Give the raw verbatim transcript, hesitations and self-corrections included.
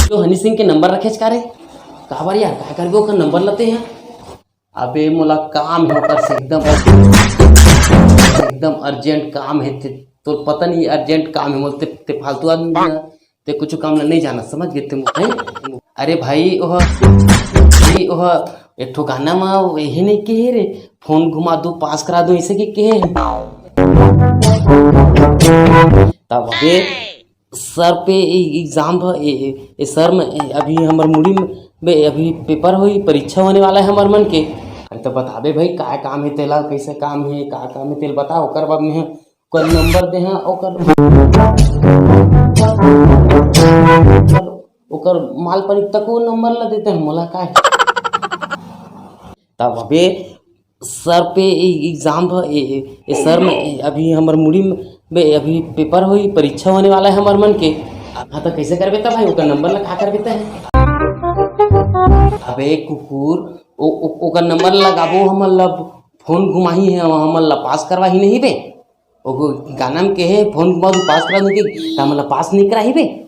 तो हनी सिंह के नंबर रखेच का रे? काबर यार, काय करबे ओकर नंबर ल तें ह? अबे मोला काम हे ओकर से एकदम, एकदम अर्जेंट काम हे। ते, तोर पता नहीं अर्जेंट काम हे मोला, ते, ते फालतू आदमी ना, ते कुछ काम ला नहीं जाना, समझ गे ते मोला, हैं? अरे भाई, ओह, भाई, ओह, एक ठो गाना मा यही नहीं कहे रे, फोन घुमा दूं, पास करा दूं, ऐसे के कहे। तब अबे सर पे ए-, एग्जाम भ-, ए-, ए-, ए सर में, ए, अभी हमर मुड़ी में, बे, अभी पेपर होई, परीक्षा होने वाला है हमर मन के। अरे तो बताबे भाई, का काम है तेला, कैसे काम है, का काम है तेला बता, ओकर बाद में ओकर नंबर दे, हाँ, ओकर, ओकर माल परी तक वो नंबर ला देते हैं, मोला का है। तब अबे सर पे ए-, एग्जाम भ-, ए-, ए-, ए सर में, ए-, अभी हमर मुड़ी में, बे, अभी पेपर होई, परीक्षा होने वाला है हमर मन के। हाँ, तो कैसे करबे तब भाई, ओकर नंबर ला का करबे तब? अबे कुकुर, ओ, ओ, ओकर नंबर लगाबो, हमन ला फोन घुमाही है, हमन ला पास करवाही नहीं बे। ओ गाना में कहे, फोन घुमा दूं, पास करा दूं कि, त हमन ला पास नहीं कराही बे।